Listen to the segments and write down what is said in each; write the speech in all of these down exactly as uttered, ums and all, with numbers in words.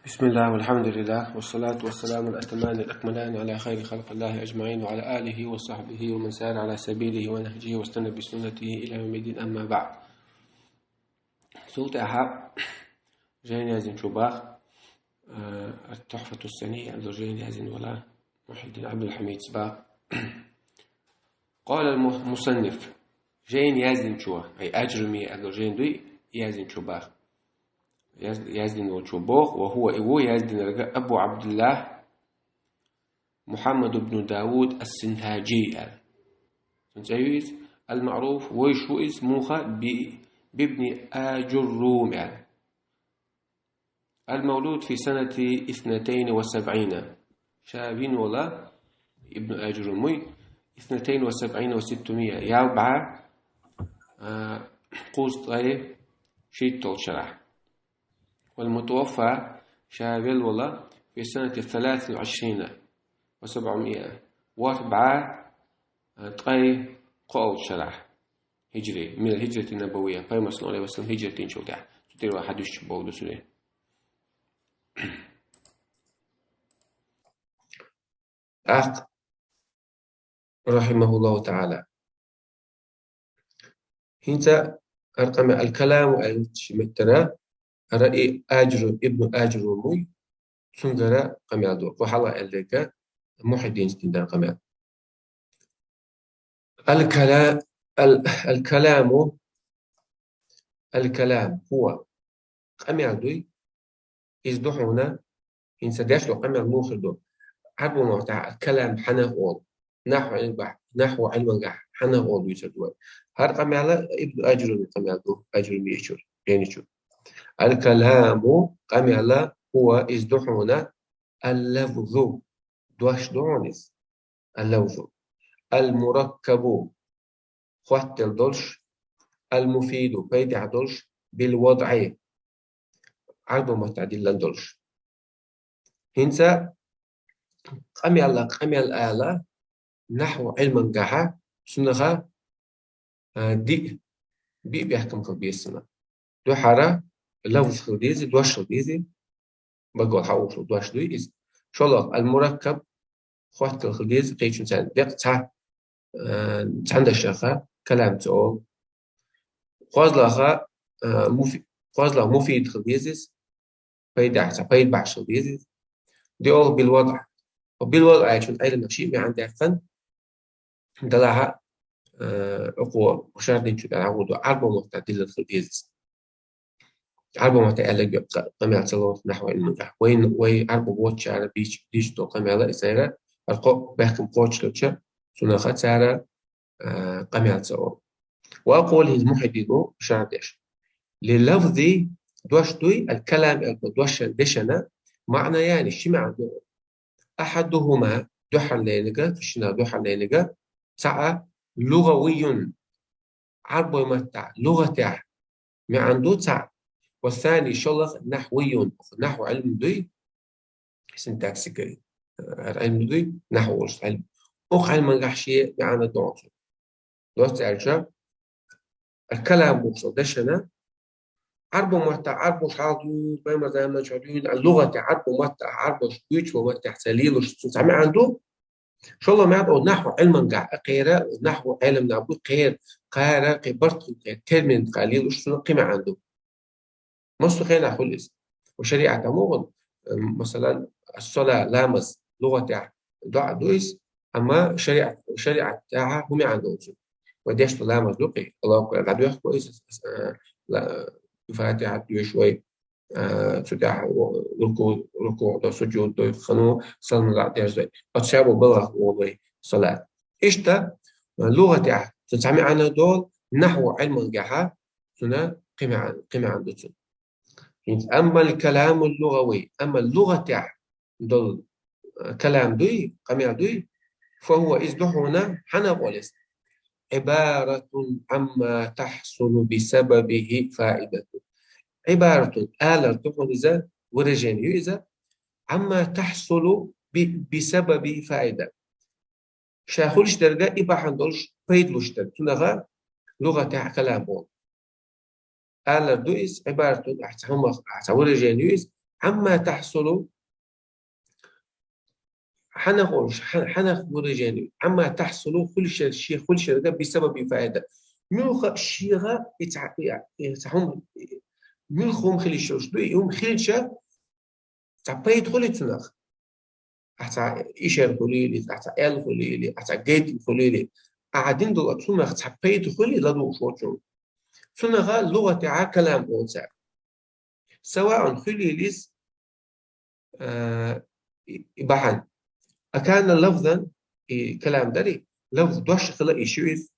بسم الله والحمد لله والصلاة والسلام الأتمان الأكملان على خير خلق الله أجمعين وعلى آله وصحبه ومن سار على سبيله ونهجه واستنى بسنته إلى يوم الدين، أما بعد. Цул тӀехьа жайна яздинчо бах, э, التحفة السنية, жайна яздина вола Мухьиддин Ӏабдул-Хьамида бах. قال المصنف, жайна яздинчо, ай, Аджруми аьлла жайна дуй, яздинчо бах. Яз-, яздина волчо бох, وهو, и ву яздинарга, أبو عبد الله محمد بن داود السنهاجي аьлла. Цун цӀи ю из, المعروف, вай шу из, муха, би-, بابن آجروم аьлла. المولود في سنة اثنتين وسبعين. Ша вина вола, Ибн Аджрумуй, اثنتين وسبعين وستمية, ялх бӀаь, а, кхузткъеи шийтталгӀача шера. والمتوفى, ша велла вола, في سنة ثلاث وعشرين وسبعمية, ворхӀ бӀаь, а, ткъеи кхоалгӀача шера. Хиджри, من الهجرة النبوية, Пайхамар, صلى الله عليه وسلم, хиджрат динчул тӀехьа. Цу тӀера вай хьадисчу бовду цуни. ТӀаккха, رحمه الله تعالى. ХӀинца ар къамаьл, الكلام аьлча меттара, ара и Аджру-, Ибн Аджрумуй, цунгара къамаьл ду. Кху хьалха аьлларга Мухьиддина динара къамаьл. الكلا-، ال-، الكلام، الكلام هو, къамаьл дуй, из ду хьуна, хӀинца деш долу къамаьл муха ду. Ӏарбо маттахь калам хьанах олу, нахьу Ӏилман-, нахьу Ӏилмангахь хьанах олу дуьйцур ду вай. ХӀара къамаьл Ибн Аджруми къамаьл ду, Аджруми чуьра, гӀеничуьра. الكلام, къамаьл, هو, из ду хьуна, اللفظ, дош ду хьуна иза. اللفظ. المركب, хоттаделла долуш, المفيد, пайдехь долуш, بالوضع, Ӏарбо маттахь диллина долуш. ХӀинца къамел, къамел ала, нахьу Ӏилмангахьа, цунаха, а, диъ, биъ бехкам хила беза цунах. Дуьххьара лафз хила деза, дош хила деза, багал хьаухуш дош дуй иза. ШолгӀа, المركب, хоттал хила деза, кхечун царна декъ цхьа, а, цхьана дашаха, калам ца олу. КхозлагӀа, а, муфи-, кхозлагӀа муфид хила деза иза, пайда, цхьа пайда бахьаш хила деза иза. ДиъолгӀа بالوضع. Ва بالوضع аьлчун Ӏилманах шиъ маьӀна даьккхина, делахьа, а, оцу шардинчу тӀехь гӀо ду, Ӏарбо маттахь диллина хила деза иза. Ӏарбо маттахь аьлларг къа-, къамел ца лоцу нахьу Ӏилмангахь. Вайн, вай Ӏарбо воцучара дийч-, дийчу долу къамел а иза яра, хӀара кхо-, бехкам кхочушхилча, цунаха цара, а, къамел ца олу. Ва къолу хӀинца Мухьиддину шардеш. للفظ, дош дуй, الكلام аьлла дошан дешана, маӀнаяни, ши маьӀна ду. أحدهما, дуьххьарлерниг, кхишна дуьххьарлерниг, цхьаъ, لغوي, Ӏарбой маттахь, лугӀатехь, маьӀна ду цхьаъ. والثاني, шолгӀа, نحوي, нахьу Ӏилма дуй, синтаксика, э, Ӏилма дуй, нахьу волуш Ӏилма. Оцу Ӏилмангахь шен маьӀна доцу. Доцца аьлча, الكلام бохуш дешана, Ӏарбо маттахь, Ӏарбош хьал ду, пайхамар заманчохь дуьйна, лугӀатехь, Ӏарбо маттахь, Ӏарбош дуьйцу маттахь ца лелош, цуьнан цхьа маьӀна ду. ШолгӀа маьӀна, о, нахьу Ӏилмангахь а кхера, нахьу Ӏилманах бу кхера, кхара, кхин барт хила кхера, термин тӀехь лелош, цуьнан кхин маьӀна ду. Массо хенахь хуьлу иза. Ва шариӀатехь муха, м, масалан, الصلاة, ламаз, лугӀатехь дуӀа ду иза, амма шариӀат, шариӀатехь хӀун маьӀна доцу? Вай деш ду ламаз ду кхин, Аллаху акбар, дӀадоьхку иза, э, ла-, Фатихьат доьшу вай, э, цу тӀехь рукуъ, рукуъ до, сужуд до, ханна салам дӀадерзо. Оцу шабо балгӀах ву вай салат. Иштта, э, лугӀатехь цу цхьа маьӀна долу, нахьу Ӏилмангахьа, цуьнан кхин маьӀна, кхин маьӀна ду цуьнан. أما الكلام اللغوي, амма лугӀатехь долу, э, калам дуй, къамел дуй, فهو, иза ду хьуна, хьанна къолес, عبارة عما تحصل بسببه فائدة. عبارة, алар ду хьуна иза, выражение ю иза, عما تحصل ب-, بسببه فائدة. Ша хуьлуш дерг и бахьана долуш пайда луш дерг. Цунах лугӀатехь калам олу. Алар ду иза, عبارة, ахь цхьа хӀумах, ахь цхьа выражение ю иза, عما تحصل, хьанах олуш, хьа-, хьанах выражение, عما تحصل, хуьлуш яр, шен хуьлуш ярга بسبب فائدة. Муьлха шега и ца, и, и ца хӀума, муьлха хӀума хила йиш йолуш ду, и хӀума хилча, цхьа пайда хуьлий цунах? Ахьа цхьа ишар хуьлийла иза, ахьа цхьа аьл хуьлийла, ахьа цхьа гайтина хуьлийла, ахьа дина долу цунах цхьа пайда хуьлий ладугӀуш волчунна? Цунах лугӀатехь калам олу цара. سواء, хуьлийла иза, а, и, и бахьана. أكان لفظا, и калам дарий, лафз дош хила йиш ю иза.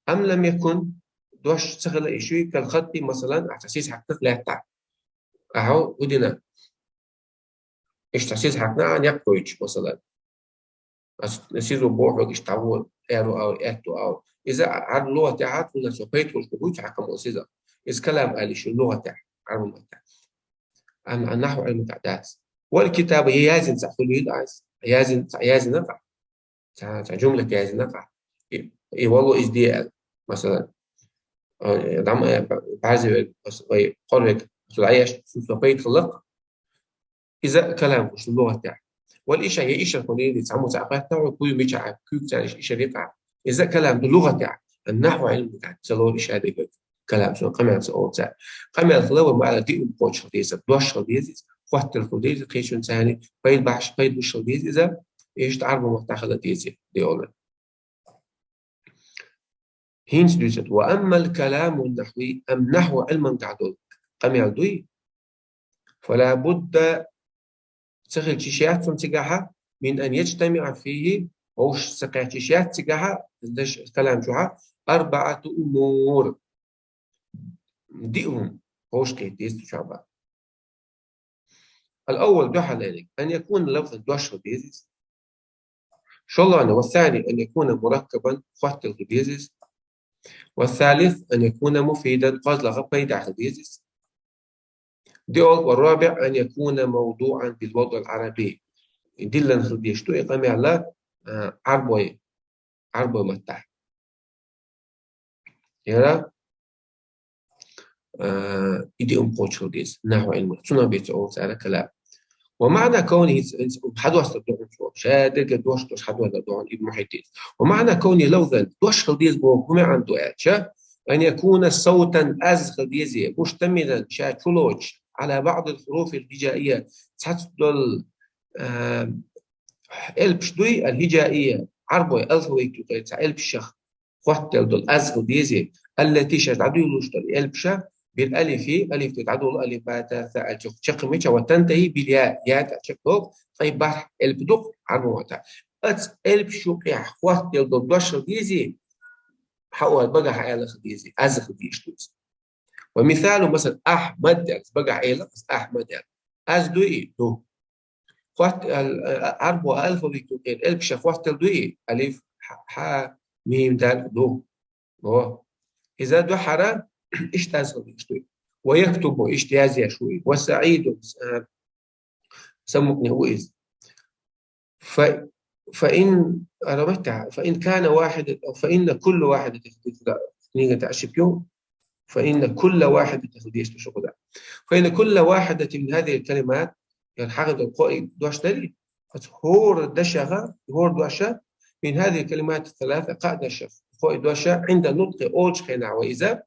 أم لم يكن, дош ца хила йиш ю, كالخط, масалан, ахьа цхьа сиз хьаькхна лаьттахь. Ахьа хӀу дина. Иштта сиз хьаькхна а некъ гойтуш, масалан. Ас, сизо бохург иштта вон, аьрру ау, аьтту ау. Иза Ӏарбу лугӀатехь цунна цо пайда хуьлуш ду, цу хьаькхам олу сиза. Иза калам ала йиш ю лугӀатехь, Ӏарбу маттахь. Ам, а нахьу Ӏилман тӀехь дац. Вал китаба, я язйина цхьаъ хуьлийла иза. Язйина, цхьаъ язйина цхьаъ. Цхьа, цхьа жумлат язйина цхьаъ. И, и вало иза де аьлла. Масалан, а, дам, а, баьрзе верг, ас, вай, кхор верг, цо дӀаеш, цунна цо пайда хилла-кх. Иза калам хуьлуш ду лугӀатехь. Вал ишар, я ишар хуьлийла, цхьаммо цхьаъ хоьттина хьуна, куй мичахь, куьйга царна ишар йикъахь. Иза калам ду лугӀатехь. Ан нахьу Ӏилман тӀехь ца лору иша дерг. Калам цунах къамел ца олу цара. Къамел хила вай ма-аллара диъ хӀума кхочуш хила деза, дош хила деза иза, хоттал хила деза, кхечун царна пайда бахьаш, пайда луш хила деза иза, иштта Ӏарбу маттахь хила деза, де олу. ХӀинца дуьйцур ду. وأما الكلام النحوي, амма нахьу Ӏилман тӀехь долу къамел дуй, فلا بد, ца хилча йиш яц цунна цигахь, من أن يجتمع فيه, вовшах ца кхаьчча йиш яц цигахь, даш, калам чохь, أربعة أمور. Диъ хӀума вовшах кхета деза цу чохь бах. الأول, дуьххьарлерниг, أن يكون لفظا, дош хила деза иза. ШолгӀаниг, والثاني أن يكون مركبا, хоттал хила деза иза. والثالث أن يكون مفيدا, кхозлагӀа, пайда хила деза иза. ДиъолгӀа, والرابع أن يكون موضوعا بالوضع العربي. Диллина хила дезаш ду и къамел, а, Ӏарбой, Ӏарбой маттахь. Яра, а, и диъ хӀума кхочуш хила деза, нахьу Ӏилман. Цунах бен ца олу цара калам. ومعنى كونه, хӀинца хьадоссар ду хьуна цо. Ша дерриг дош, дош хьадоссар ду хьуна Ибн Мухьйиддин. ومعنى كونه لفظا, дош хила деза боху хӀун маьӀна ду аьлча, أن يكون صوتا, аз хила деза, مشتملا, ша чулоцуш, على بعض الحروف الهجائية, цхьацца долу, а, элпаш дуй, الهجائية, Ӏарбой алфавит юкъера цхьа элпашах хоттал долу аз хила деза, التي, ша дӀадуьйлуш долу элпаш, بالألف, алиф тӀе дӀадолу, алиф, ба, та, са, аль, чу-, чекхмича, وتنتهي بالياء, я тӀе чекхдолу, ткъе бархӀ элп ду-кх Ӏарбу маттахь. Оцу элпаш юкъехь хоттал долу дош хила деза, хьан ор багахь аьлла хила деза, аз хила дезаш ду иза. ومثال, масала, أحمد аьлла, багахь аьлла, аз أحمد аьлла. Аз дуй и? Ду. Хотт-, ал-, а-, Ӏарбо алфавит юкъера элпашах хоттал дуй и? Алиф, хьа, хьа, мим, дал ду. О. Иза дуьххьара иштта аз хила дезаш дуй. ويكتب, иштта язъеш вуй. وسعيد, а, самукъане ву иза. ف-, فإن, араматта, فإن كان واحدة, فإن كل واحدة, книга тӀе шипю, فإن كل واحدة, хила дезаш ду шу кхуза. فإن كل واحدة من هذه الكلمات, яра хьагӀ ду кхо и дош дарий, оцу хӀора дашагӀа, хӀора доша, من هذه الكلمات الثلاثة, кхаа доша, кхо и доша, عند النطق, олучу хенахь вай иза,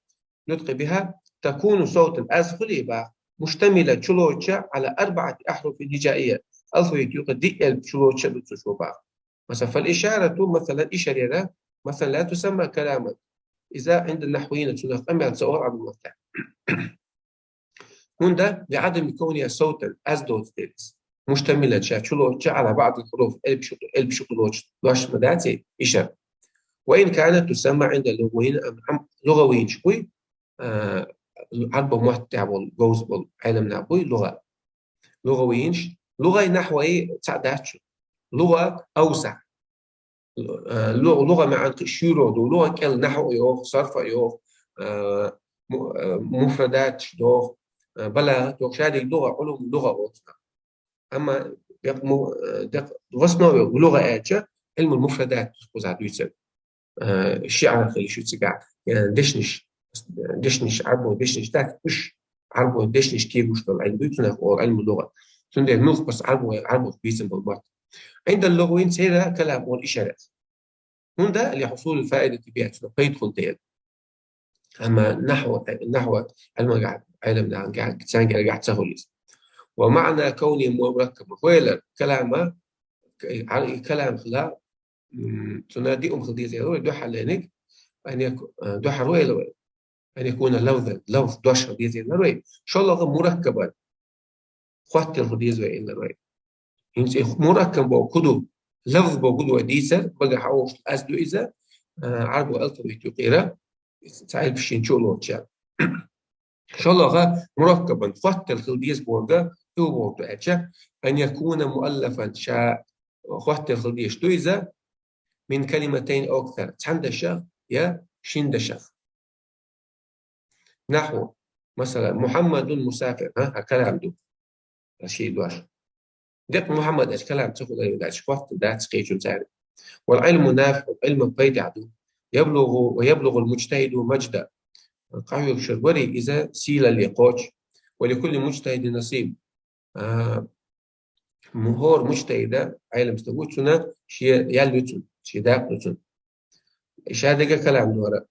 نطق بها, تكون صوتا, аз хуьлий бах, مشتملا, чулоцуш, على أربعة أحرف هجائية, алфавит юкъа диъ элп чулоцуш ду цу чу бах. Масала, فالإشارة, масала, ишар яра, масала, لا تسمى كلاما إذا عند النحويين, цунах къамел ца олу Ӏарбу маттахь. ХӀунда, لعدم كونها صوتا, аз доцу дела иза. مشتملا, ша чулоцуш, على بعض الحروف, элпаш, элпаш лоцуш дош ма дац и, ишар. وإن كانت تسمى عند اللغويين, ам, ам, лугӀавийнаш буй, а, Ӏарбу маттахь болу, говза болу Ӏеламнах буй лугӀа. ЛугӀавийнаш, лугӀай, нахьвай цхьаъ дац шу. ЛугӀа أوسع. Э, лу-, лугӀа маьӀна кхин шуьйра ду. ЛугӀа кӀел нахьу а йоху, сарф а йоху, э, му-, э, муфрадаташ доху, э, балагӀат йоху, шадерг лугӀа, Ӏулум лугӀа оцу. Амма декъ му-, э, декъ в основе лугӀа аьлча, Ӏилмул муфрадат кхузахь дуьйцург. Э, шиӀар хила шу цигахь, э, дешнаш, дешнаш, Ӏарбо дешнаш дац, уьш Ӏарбойн дешнаш кегаш дола Ӏилма дуй, цунах оал Ӏилмул лугӀат. Цундела муьлхха бац Ӏарбой, Ӏарбойх бийсан бола мотт. عند اللغويين церан калам оал ишарах. ХӀунда? لحصول الفائدة بها, цунах пайда хул тӀера. Амма нахьва, нахьва Ӏилмагахь, Ӏилманахьа, царна гергахь ца хул из. ومعنى كونه مركبا, хӀойлар калама, калам хила, м, цунна диъум хила дезар вай, дуьххьарлерниг, أن يك-, э, дуьххьара вай, أن يكون لفظا, лафз, дош хила дезар вай. ШоллагӀа مركبا, хоттал хила деза вай, аьлар вай. ХӀинца и мураккаб боху хӀун ду, лафз боху хӀун ду вай дийцар, багахь хьовш аз ду иза, а, Ӏарбо алфавит юкъера, цхьа элпашшина чу а лоцуш. ШоллагӀа, мураккабан, хоттал хила деза бохург, хӀун бохург ду аьлча, أن يكون مؤلفا, ша хоттал хила дезаш ду иза, من كلمتين أو أكثر, цхьана дашах я шина дашах. نحو, масала, محمد مسافر, хӀа, хӀа, калам ду. Ши дош. Декъа Мухьаммад аьлча калам ца хуьлура, вегача хоттал дац кхечун цаьрга. والعلم نافع, Ӏилма пайдехь ду. يبلغ, ويبلغ المجتهد مجدا. Къахьоьгуш верг варий, иза сийлалле кхочу. ولكل مجتهد نصيب. А, м-, хӀора муджтахӀида, Ӏелам стага ву, цунна шен ял ю цунна, шен дакъа ду цунна. Ша дерг калам ду хӀара.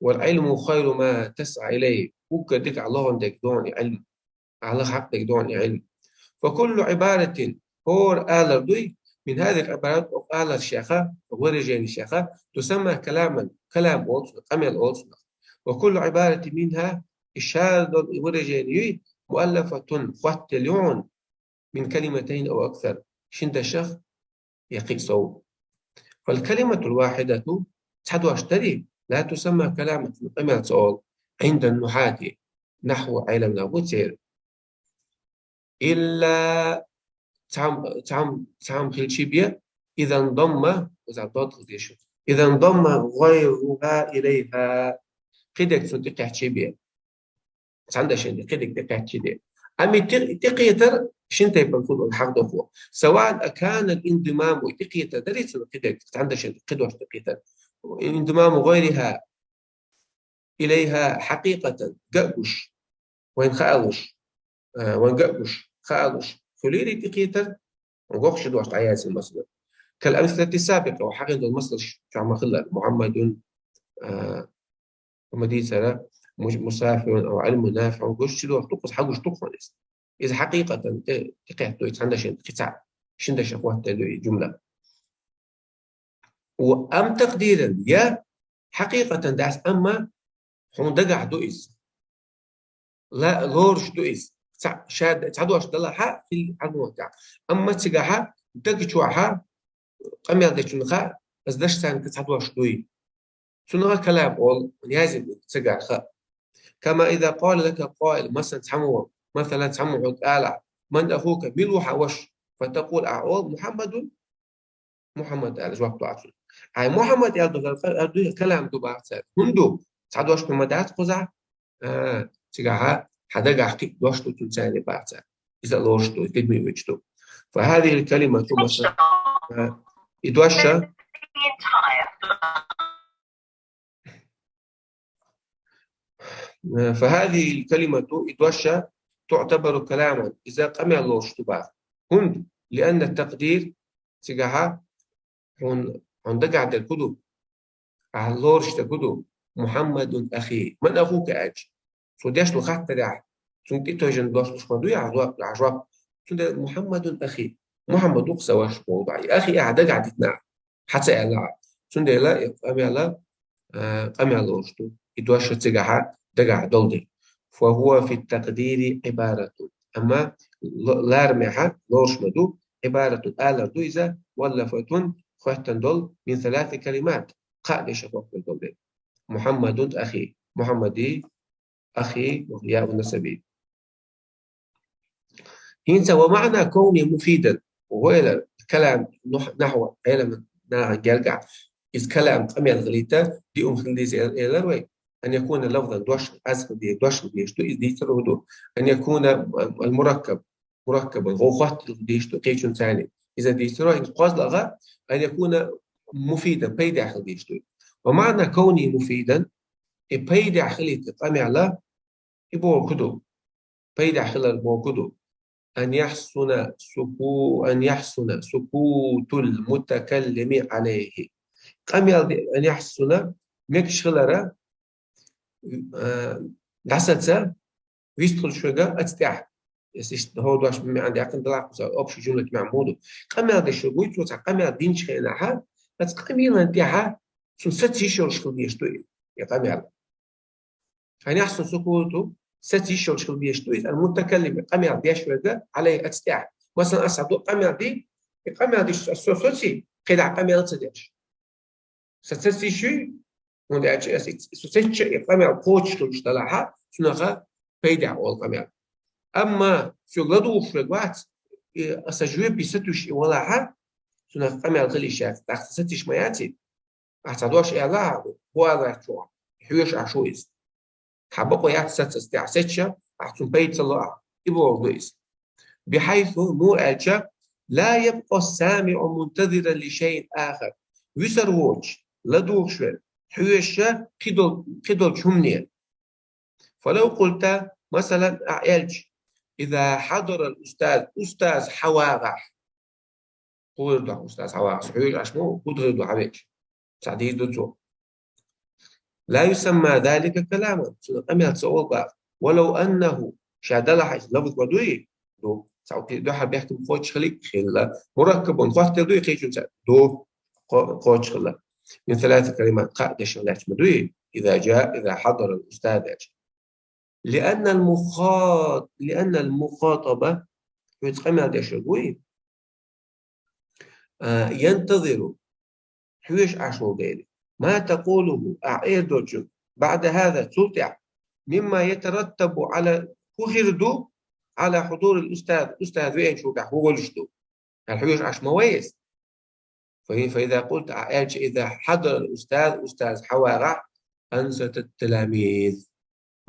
والعلم خير ما تسعى إليه. Уггар дика лохун дерг ду хьуна и Ӏилма. Аллах хьакъ дерг ду хьуна и Ӏилма. فكل عبارة, хӀора алар дуй, من هذه العبارات, оха аларшех, выраженешех, تسمى كلاما, калам олу цунах, къамел олу цунах. وكل عبارة منها, и шадолу и выражени юй, مؤلفة, хоттал ю хьуна, من كلمتين أو أكثر, шина дашах я кхин а сов. فالكلمة الواحدة, цхьа дош дарий, لا تسمى كلاما, къамел ца олу, عند النحاة, нахьва Ӏелам нах бу церан. إلا, цхьамма, цхьамма, цхьамма хилчий бен, إذا انضم, иза дод хила дезаш ю, إذا انضم غيرها إليها, кхидерг цунна тӀекхаьччий бен. Цхьана дашна тӀе кхидерг тӀекхаьччий бен. Амма и тӀе-, тӀекхетар шина тайпана хуьлу хьахдохо. سواء أكان الانضمام, и тӀекхетар дарий цунна кхидерг, цхьана дашна тӀе кхидерг тӀекхетар. انضمام غيرها إليها حقيقة, ган а гуш, вайна хаалуш, а, вайна ган а гуш, хаалуш, хуьлийла и тӀекхетар, вайн гохчу дош дӀаяьлча, масала. كالأمثلة السابقة, вай хьахийна долу масалш чохь ма-хиллара, محمد, а, ма дийцара, مج-, مسافر, أو علم نافع, гуш чу доху, дукхаза хьагуш ду хьуна иза. Иза хьакъикъатан тӀе-, тӀекхетта ду, цхьана дашна кхин цхьаъ, шина дашах хоттал ду и жумла. Ва ам такъдиран, я хьакъикъатан дац, амма хьуна дагахь ду иза. Ла-, лоруш ду иза. Ца-, ша-, цхьа дош далахь а, хила хьан мотт а. Амма цигахь а, дага чохь а, къамел дечунах а, аса даш царна цхьа дош дуй. Цунах а калам олу, язим ца гарха. كما إذا قال لك قائل, масалан, цхьаммо, масалан, цхьаммо хьоьга алахь: من أخوك, мила ву хьан ваша? فتقول, ахь олу: محمد, Мухьаммад аьлла жоп ло цунна. Ай, Мухьаммад аьлла ду, ду, калам ду бах цара. ХӀунда ду? Цхьа дош ма дац кхузахь? А, цигахь а, хьан дагахь кхин дош ду цуьнан царна бах цара. Иза лоруш ду, иза дегнаш оьцуш ду. فهذه الكلمة, масала, а, и дош а, فهذه الكلمة, и дош а, تعتبر كلاما, иза къамел лоруш ду бах. ХӀунда? لأن التقدير, цигахь а, хьуна, хьуна дагахь дерг хӀун ду? Ахьа лоруш дерг хӀун ду? محمد أخي. من أخوك аьлча, цо деш долу хаттарехь, цунна тӀетевжина дош луш ма дуй ахьа жоп, ахьа жоп. Цундела محمد أخي. Мухьаммад ву-кх сан ваша боху бах. И أخي ахьа дагахь дитина ахьа, хьан ца аьлла ахьа. Цундела и къамел а, а, къамел лоруш ду. И дош а цигахь а дагахь долу дерг. فهو في التقدير عبارة. Амма ло-, ларамехь а лоруш ма ду, عبارة алар ду иза, مؤلفة хоттун долу, من ثلاث كلمات, кхаа дешах хоттун долу дерг. محمد أخي. Мухьаммади أخي, яу насаби. ХӀинца ومعنى كونه مفيدا, гӀойла калам нух-, нахьва Ӏелам нахана гергахь, иза калам къамел хилийта, диъум хила деза эл-, элар вай. أن يكون لفظا, дош, аз хила де-, дош хила дезаш ду, иза дийцар хӀун ду? أن يكون المركب مركبا, гӀо хоттал дийш ду кхечун царна. Иза дийцаро, иза кхозлагӀа, أن يكون مفيدا, пайдехь хила дийш ду. ومعنى كونه مفيدا, и пайдехь хилийта къамел а, и бохург хӀун ду? пайда хилар боху ду. أن يحسن سكو-، أن يحسن سكوت المتكلم عليه. Къамел де-, أن يحسن, мегаш хилара, э, дӀасаца вистхула шуга аца тӀехь. Если ш-, хӀо дош маьӀна декъна далахь кхуза, общий жумлат маьӀна муду. Къамел деш шуга вуй, цо цхьа къамел динчу хенахьа, аца къамелан тӀехьа цун саца йиш йолуш хила дезаш ду и, и къамел. Хьан яхь сан сукуту, саца йиш йолуш хила дезаш ду иза, ал-мутакаллим, къамел деш верга, алай аца тӀехь. Масалан, аса ду къамел ди, и къамел диш со, со, соци, кхидӀа къамел ца деш. Саца йиш юй, хӀунда аьлча аса и, со сецча и къамел кхочуш хилуш далахьа, цунаха пайда олу къамел. Амма цу ладугӀуш верг вац, и аса жоьпе сатуьш и валахьа, цунаха къамел хила йиш яц, тӀаккха саца йиш ма яци. Ахьа цхьа дош аьлла, хӀу аьлла чохь, хьоьжуш Ӏаш ву иза. Хьан бакъо яц сацас тӀехь сецча, ахьа цунна пайда ца ло ахьа. И бохург ду иза. بحيث, муха аьлча, لا يبقى السامع منتظرا لشيء آخر. Вуьсур воцуш, ладугӀуш вер, хьоьжуш кхидол-, кхидолчу хӀумане. فلو قلت, масалан, ахьа аьлча, إذا حضر الأستاذ, устаз хьан вагӀахь. ХӀун хир ду хьан устаз хьан вагӀахь, хьоьжуш Ӏаш ма ву, хӀун хир ду хьан веча? Ца дийр ду цо. لا يسمى ذلك كلاما, цунах къамел ца олу боху. ولو أنه, ша далахь иза лафз ма дуй? Ду. Цхьа кхин дуьхьал бехкам кхочуш хилий? Хилла. مركب, хоттаделла дуй кхечунца? Ду. Кхо-, кхочуш хилла. من ثلاث كلمات, кхаа дешах лаьцна ма дуй? إذا جاء, إذا حضر الأستاذ аьлча. لأن المخاط-، لأن المخاطب, хьоьца къамел деш верг вуй, а, ينتظر, хьоьжуш Ӏаш волу дела. ما تقوله, ахьа эр долчуьнга, بعد هذا, цул тӀаьхьа, مما يترتب على, хӀун хир ду, على حضور الأستاذ, устаз веанчул тӀаьхьа хӀун волуш ду. ХӀара хьоьжуш Ӏаш ма вай иза. فإ-، فإذا قلت, ахьа аьлча, إذا حضر الأستاذ, устаз хьан вагӀахь, أنصت التلاميذ.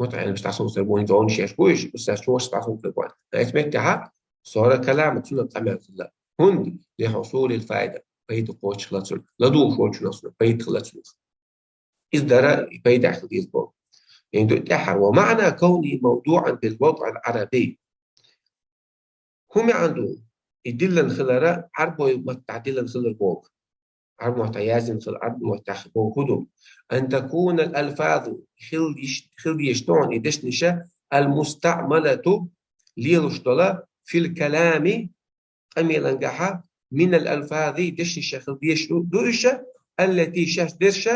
МутаӀеллимаш дӀасовцар бу, хӀинца гӀовнаш еш бу уьш, устаз чу вашас дӀасовцар бу. Ткъа эцу меттехьа, صار كلاما, цунах къамел хилла. ХӀунда? لحصول الفائدة, пайда кхочуш хилла цунах. ЛадугӀуш волчунах цунах пайда хилла цунах. Иза дара и пайда хила деза боху. ХӀинца тӀаьхьа, ومعنى كونه موضوعا بالوضع العربي. ХӀун маьӀна ду и диллина хилара, Ӏарбойн маттахь диллина хилар боху? Ӏарбойн маттахь яздина хилар, Ӏарбойн маттахь боху хӀун ду? أن تكون الألفاظ, хила йиш-, хила дезаш ду хьуна и дешнаш, المستعملة, лелаш долу, في الكلام, къамелангахьа, من الألفاظ, дешнаш хила дезаш ду, ду уьш, التي, шаьш дерш,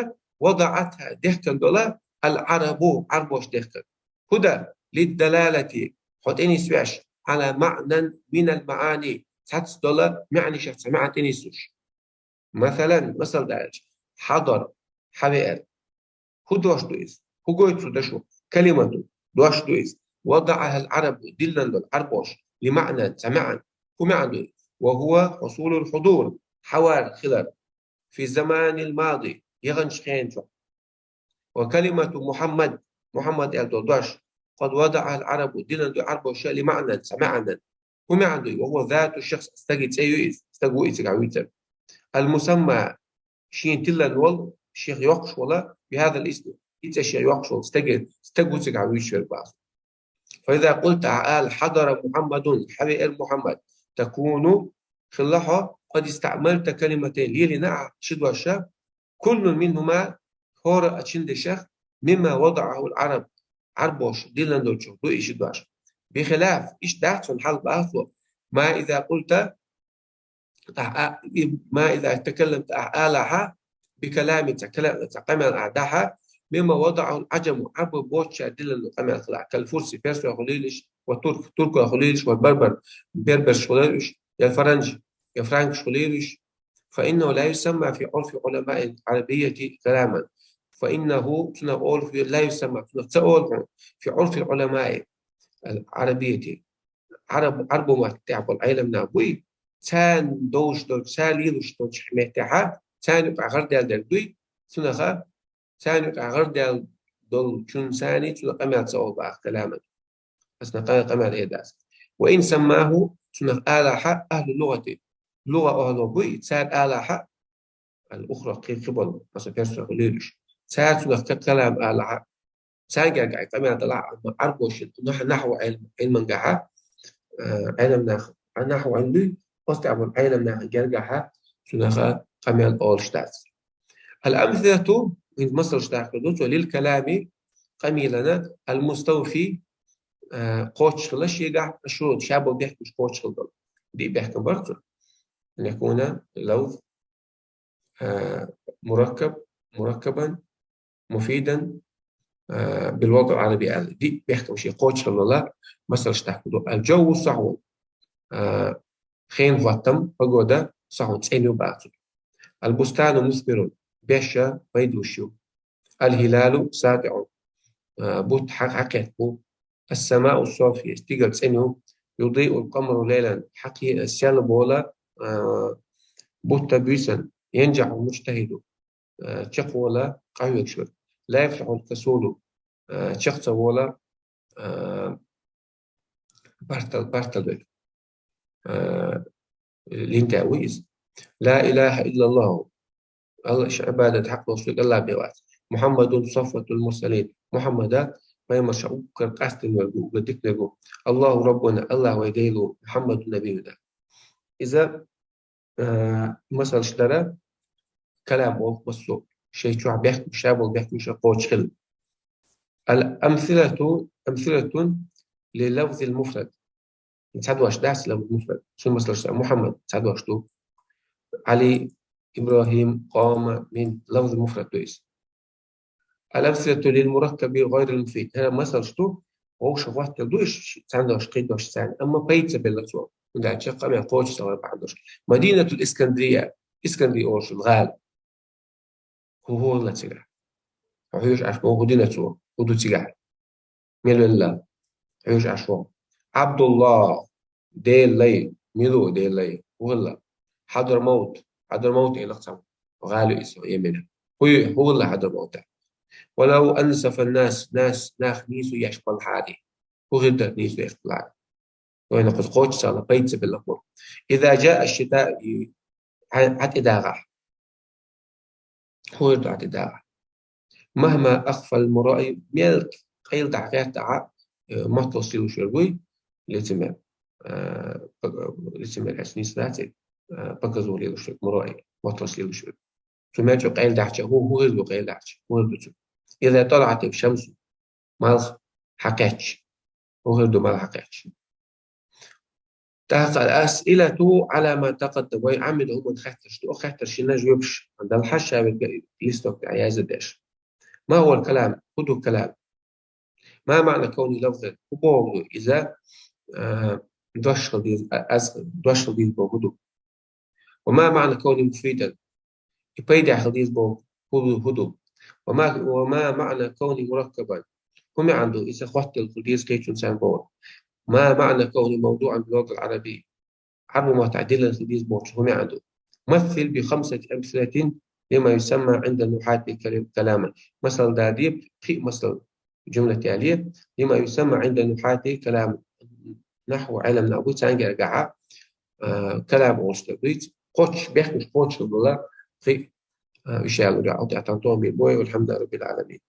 وضعتها, дехкина долу, العرب, Ӏарбоша дехкина. ХӀунда? للدلالة, хьо тӀенисвеш, على معنى من المعاني, цхьацца долу маьӀнашах цхьа маьӀна тӀенисвеш. مثلا, масал даьлча, حضر, хьан веара. ХӀун дош ду иза? ХӀун гойту цу дашо? كلمة, дош ду иза. وضعها العرب, диллина долу Ӏарбоша, لمعنى, цхьа маьӀна. ХӀун маьӀна ду иза? وهو حصول الحضور, хьан вар хилар. في الزمان الماضي, яханчу хенахь. وكلمة محمد, Мухьаммад аьлла долу дош, قد وضعها العرب, диллина ду Ӏарбоша, لمعنى, цхьа маьӀна. ХӀун маьӀна ду? وهو ذات الشخص, стеган цӀе ю иза, стаг ву иза цигахь вуьйцург. المسمى, шена тиллина волу, шех йоккхуш волу, بهذا الاسم, и цӀе шех йоккхуш волу стеган, стаг ву цигахь вуьйцуш верг боху. فإذا قلت, ахьа аьлча, حضر محمد, хьан веара Мухьаммад, تكون, хилла хьо, قد استعملت كلمتين, лелийна ахьа ши дош, كل منهما, хӀора а шина дешах, مما وضعه العرب, Ӏарбоша диллина долчух ду и ши дош. بخلاف, иштта дац цуьнан хьал боху цо, ما إذا قلت, ахьа, а, и, ما إذا تكلمت, ахьа алахьа, بكلام, цхьа кала-, цхьа къамел ахьа дахьа, مما وضعه العجم, Ӏарбой боцуш диллина къамел хилахь, كالفرس, персой хуьлийла уьш, والترك, туркой хуьлийла уьш, والبربر, берберш хуьлийла уьш, я фаранж, я франкаш хуьлийла уьш. فإنه لا يسمى في عرف علماء العربية كلاما. فإنه, цунах олу хьуна, لا يسمى, цунах ца олу хьуна, في عرف علماء العربية, Ӏарб-, Ӏарбойн маттахь болу Ӏеламнах буй, царна довш долчу, цара лелаш долчу меттехьа, царна юкъахь гӀардаьлла дерг дуй, цунаха, царна юкъахь гӀардаьлла долчунна царна, цунах къамел ца олу боху, كلاما. Аса къа-, къамел эр дац. وإن سماه, цунах алахьа, أهل اللغة, лугӀа охьало буй, цара алахьа, الأخرى, кхин, кхин болу, аса персой хуьлийла уьш. Цара цунах ка-, كلام алахьа. Царна гергахь къамел далахь, амма Ӏарбошин нахьу Ӏилм-, Ӏилмангахьа, э, Ӏилманах, нахьу Ӏилм дуй, оцу тӀехь болу Ӏилманах гергахьа цунах къамел олуш дац. Ал-амсилату, хӀинца масалш дахка ду цо, лил калами, къамелана, ал-мустауфи, э, кхочушхила шегахь, аш-шурут, ша болу бехкамаш кхочушхила долу. Диъ бехкам бара цо. Якуна лавз, э, мураккаб, мураккабан, муфидан, э, бил вадъ ал-Ӏараби аьлла. Диъ бехкам шен кхочушхила, масалш дахка ду. Ал-джавву сахьун, э, хенан хӀоттам, погода, сахьун, цӀена ю боху цо. Ал-бустану мусмирун, беш а пайда луш ю. Ал-хилалу сатиӀун, э, бутт хьа-, хьакхетта бу. Ас-самаъу софи, стигала цӀена ю. Юдиъул къамару лайлан, хьакхе-, сел вола, э, бутт буьйсанна. Янжахьул мужтахӀиду, э, чекхвала къахьоьгуш верг. Ла юфлихьул касулу, э, чекх ца вола, э, бартал, бартал верг. Э, линтаь ву иза. Ла илаха иллаллаху. Алла, иш Ӏибадат хьакъ долуш верг Аллах бен вац. Мухаммадун сафватул мурсалин. Мухаммада пайхамарш уггар къастийна верг ву, уггар дика верг ву. Аллаху раббуна, Аллах вай Дела ву, Мухаммадун набиюна. Иза, э, масалш дара, калам олу массо, шайн чохь бехк-, ша болу бехкамаш кхочушхила. Ал-амсилату, амсилатун ли лафзил муфрад. Цхьа дош дац лафзил муфрад. Цуьнан масалш ца, Мухаммад цхьа дош ду. Ӏали, ИбрахӀим, къома, мин, лафзил муфрад ду иза. Ал-амсилату лил мураккаби гӀайрил муфид. ХӀара масалш ду, вовшах хӀоттал ду иш, цхьана дош, кхин дош царна, амма пайда ца белла цо. ХӀунда аьлча къамел кхочушдалар бахьана долуш. Мадинатул Искандрия, Искандрия олуш гӀала. ХӀу хӀун хилла цигахь? Хьо хьоьжуш Ӏаш боху, хӀун дина цо? ХӀун ду цигахь? Мила велла? Хьоьжуш Ӏаш ву. Абдулла, Делан лай, мила ву Делан лай? ХӀун хилла? Хьадрамавт, Хьадрамавт элира цхьамма. ГӀала ю иза Йеменехь. ХӀун ю, хӀун хилла Хьадрамавтехь? Валав ансафан нас, нас, нах нийсо еш балхьара. ХӀун хир дара нийсо еш балхьара? Вайна кхуза кхочушдала пайда ца белла хӀума. Иза джаа аш-шитаъ, и, Ӏа-, Ӏа тӀедагӀахь. ХӀун хир ду Ӏа тӀедагӀахь? Махма ахфал мураи, мел къайладахь гӀертахь а, э, матталш лелаш верг вуй, лицемер. Э, пак-, лицемер аьлча нийса дац, э, показуха лелаш верг, мураи, матталш лелаш верг. Цу мел чӀогӀа къайладаьхча, хӀун, хӀун хир ду къайладаьхча? ХӀун хир ду цу? Иза талаӀат шамсу, малх хьакхаьчча. ХӀун хир ду малх хьакхаьчча? ТӀаккха ал-асъилату Ӏала ма такъаддам, вай Ӏамида хӀуманна хаттарш ду, хаттаршна жоьпаш дала хьаша верг листок тӀехь язда деш. Ма хӀуа ал-калам, хӀун ду калам? Ма маъна кауни лафзан, хӀун бохург ду иза, а, дош хила деза, а, аз, дош хила деза бохург ду? Ва ма маъна кауни муфидан, и пайда хила деза бохург хӀун ду, хӀун ду? Ва ма, ва ма маъна кауни мураккабан, хӀун маьӀна ду иза хӀоттал хила деза кхечун царна бохург? Ма маъна кауни мавдуъан бил вадъ ал-Ӏараби, Ӏарбу маттахь диллина хила деза бохучун хӀун маьӀна ду? Масил би хамсати амсилатин лима юсамма Ӏинда нухьати калам-, каламан. Масал да де, кхин а масал жумлат яле, лима юсамма Ӏинда нухьати каламан. Нахьву Ӏилманах буй, царна гергахьа, а, калам олуш дерг дуьйцу. Кхоччуш, бехкамаш кхоччуш хила бала, кхин а, а, уьш ялур ю. Ӏодехь тхан тохамир бой, валхьамдулиллахӀи раббил Ӏаламин.